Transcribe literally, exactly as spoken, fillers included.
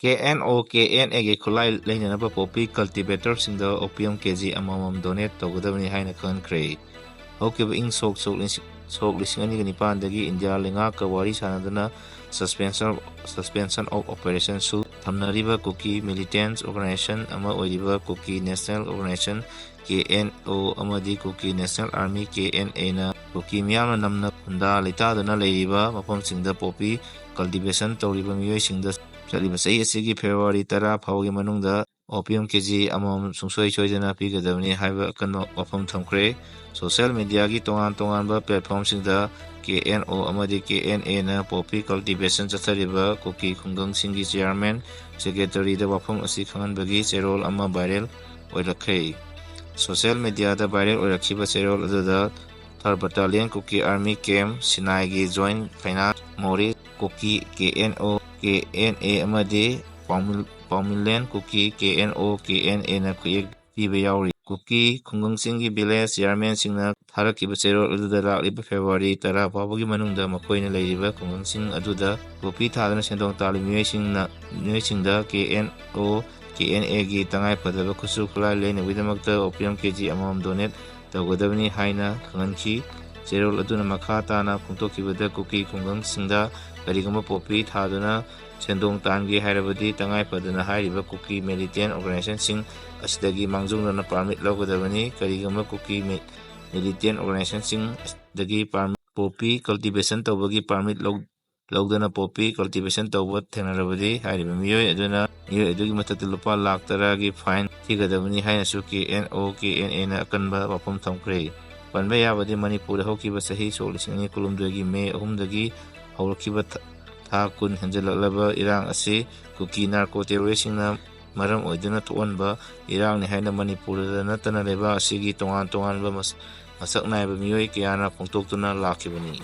KNO, KNAꯒꯤ ꯈꯨꯠꯂꯥꯏ ꯂꯩꯅꯅꯕ poppy cultivatorꯁꯤꯡꯗ opium KG ꯑꯃꯃꯝ donate ꯇꯧꯒꯗꯕꯅꯤ ꯍꯥꯏꯅ ꯈꯪꯍꯟꯈ꯭ꯔꯦ꯫ ꯍꯧꯈꯤꯕ ꯏꯪ ꯁꯣꯛ, ꯁꯣꯛ ꯂꯤꯁꯤꯡ, ꯁꯣꯛ ꯂꯤꯁꯤꯡ ꯑꯅꯤꯒ ꯅꯤꯄꯥꯟꯗꯒꯤ ꯏꯟꯗꯤꯌꯥ ꯂꯩꯉꯥꯛꯀ ꯋꯥꯔꯤ ꯁꯥꯅꯗꯨꯅ suspension, suspension of operationꯁꯨ ꯊꯝꯅꯔꯤꯕ Kuki militant organisation ꯑꯃ ꯑꯣꯏꯔꯤꯕ Kuki National Organisation, KNO, ꯑꯃꯗꯤ Kuki National Army, KNAꯅ ꯀꯨꯀꯤ ꯃꯤꯌꯥꯝꯅ ꯅꯝꯅ ꯈꯨꯟꯗꯥ ꯂꯩꯇꯥꯗꯨꯅ ꯂꯩꯔꯤꯕ ꯃꯐꯝꯁꯤꯡꯗ poppy cultivation ꯇꯧꯔꯤꯕ ꯃꯤꯑꯣꯏꯁꯤꯡꯗ ꯆꯠꯂꯤꯕ ꯆꯍꯤ ꯑꯁꯤꯒꯤ February ꯇꯔꯥ ꯐꯥꯎꯒꯤ ꯃꯅꯨꯡꯗ opium KG ꯑꯃꯃꯝ ꯁꯨꯡꯁꯣꯏ ꯁꯣꯏꯗꯅ ꯄꯤꯒꯗꯕꯅꯤ ꯍꯥꯏꯕ ꯑꯀꯟꯕ ꯋꯥꯐꯝ ꯊꯝꯈ꯭ꯔꯦ꯫ Social mediaꯒꯤ ꯇꯣꯉꯥꯟ ꯇꯣꯉꯥꯟꯕ platformꯁꯤꯡꯗ KNO ꯑꯃꯗꯤ KNAꯅ poppy cultivation ꯆꯠꯊꯔꯤꯕ ꯀꯨꯀꯤ ꯈꯨꯡꯒꯪꯁꯤꯡꯒꯤ chairman, secretaryꯗ ꯋꯥꯐꯝ ꯑꯁꯤ ꯈꯪꯍꯟꯕꯒꯤ ꯆꯦꯔꯣꯜ ꯑꯃ viral ꯑꯣꯏꯔꯛꯈ꯭ꯔꯦ꯫ Social mediaꯗ viral ꯑꯣꯏꯔꯛꯈꯤꯕ ꯆꯦꯔꯣꯜ ꯑꯗꯨꯗ Third Battalion Kuki Army Camp, ꯁꯤꯅꯥꯏꯒꯤ Joint Finance, Mori Kuki, KNO, KNA ꯑꯃꯗꯤ Paumil-, Paumilen Kuki, KNO, KNAꯅ ꯈꯨꯠꯌꯦꯛ ꯄꯤꯕ ꯌꯥꯎꯔꯤ꯫ ꯀꯨꯀꯤ ꯈꯨꯡꯒꯪꯁꯤꯡꯒꯤ village chairmanꯁꯤꯡꯅ ꯊꯥꯔꯛꯈꯤꯕ ꯆꯦꯔꯣꯜ ꯑꯗꯨꯗ ꯂꯥꯛꯂꯤꯕ February ꯇꯔꯥ ꯐꯥꯎꯕꯒꯤ ꯃꯅꯨꯡꯗ ꯃꯈꯣꯏꯅ ꯂꯩꯔꯤꯕ ꯈꯨꯡꯒꯪꯁꯤꯡ ꯑꯗꯨꯗ poppy ꯊꯥꯗꯨꯅ ꯁꯦꯟꯗꯣꯡ ꯇꯥꯜꯂꯤꯕ ꯃꯤꯑꯣꯏꯁꯤꯡꯅ, ꯃꯤꯑꯣꯏꯁꯤꯡꯗ KNO, KNAꯒꯤ ꯇꯉꯥꯏ ꯐꯗꯕ ꯈꯨꯠꯁꯨ ꯈꯨꯠꯂꯥꯏ ꯂꯩꯅꯕꯒꯤꯗꯃꯛꯇ opium KG ꯑꯃꯃꯝ donate ꯇꯧꯒꯗꯕꯅꯤ ꯍꯥꯏꯅ ꯈꯪꯍꯟꯈꯤ꯫ ꯆꯦꯔꯣꯜ ꯑꯗꯨꯅ ꯃꯈꯥ ꯇꯥꯅ ꯐꯣꯡꯗꯣꯛꯈꯤꯕꯗ, ꯀꯨꯀꯤ ꯈꯨꯡꯒꯪꯁꯤꯡꯗ ꯀꯔꯤꯒꯨꯝꯕ poppy ꯊꯥꯗꯨꯅ ꯁꯦꯟꯗꯣꯡ ꯇꯥꯟꯒꯦ ꯍꯥꯏꯔꯕꯗꯤ ꯇꯉꯥꯏ ꯐꯗꯅ ꯍꯥꯏꯔꯤꯕ ꯀꯨꯀꯤ militant organisationꯁꯤꯡ ꯑꯁꯤꯗꯒꯤ ꯃꯥꯡꯖꯧꯅꯅ permit ꯂꯧꯒꯗꯕꯅꯤ꯫ ꯀꯔꯤꯒꯨꯝꯕ ꯀꯨꯀꯤ mi-, militant organisationꯁꯤꯡ ꯑꯁꯤꯗꯒꯤ permit, poppy cultivation ꯇꯧꯕꯒꯤ permit ꯂꯧ-, ꯂꯧꯗꯅ poppy cultivation ꯇꯧꯕ ꯊꯦꯡꯅꯔꯕꯗꯤ ꯍꯥꯏꯔꯤꯕ ꯃꯤꯑꯣꯏ ꯑꯗꯨꯅ, ꯃꯤꯑꯣꯏ ꯑꯗꯨꯒꯤ ꯃꯊꯛꯇ ꯂꯨꯄꯥ ꯂꯥꯈ ꯇꯔꯥꯒꯤ fine ꯊꯤꯒꯗꯕꯅꯤ ꯍꯥꯏꯅꯁꯨ KNO, KNAꯅ ꯑꯀꯟꯕ ꯋꯥꯐꯝ ꯊꯝꯈ꯭ꯔꯦ꯫ ꯄꯟꯕ ꯌꯥꯕꯗꯤ ꯃꯅꯤꯄꯨꯔꯗ ꯍꯧꯈꯤꯕ ꯆꯍꯤ ꯁꯣꯛ ꯂꯤꯁꯤꯡ ꯑꯅꯤ ꯀꯨꯟꯍꯨꯝꯗꯣꯏꯒꯤ May ꯑꯍꯨꯝꯗꯒꯤ ꯍꯧꯔꯛꯈꯤꯕ ꯊ-, ꯊꯥ ꯀꯨꯟ ꯍꯦꯟꯖꯜꯂꯛꯂꯕ ꯏꯔꯥꯡ ꯑꯁꯤ ꯀꯨꯀꯤ narco terroristꯁꯤꯡꯅ ꯃꯔꯝ ꯑꯣꯏꯗꯨꯅ ꯊꯣꯛꯍꯟꯕ ꯏꯔꯥꯡꯅꯤ ꯍꯥꯏꯅ ꯃꯅꯤꯄꯨꯔꯗ ꯅꯠꯇꯅ ꯂꯩꯕꯥꯛ ꯑꯁꯤꯒꯤ ꯇꯣꯉꯥꯟ ꯇꯣꯉꯥꯟꯕ ꯃꯁ-, ꯃꯁꯛ ꯅꯥꯏꯕ ꯃꯤꯑꯣꯏ ꯀꯌꯥꯅ ꯐꯣꯡꯗꯣꯛꯇꯨꯅ ꯂꯥꯛꯈꯤꯕꯅꯤ꯫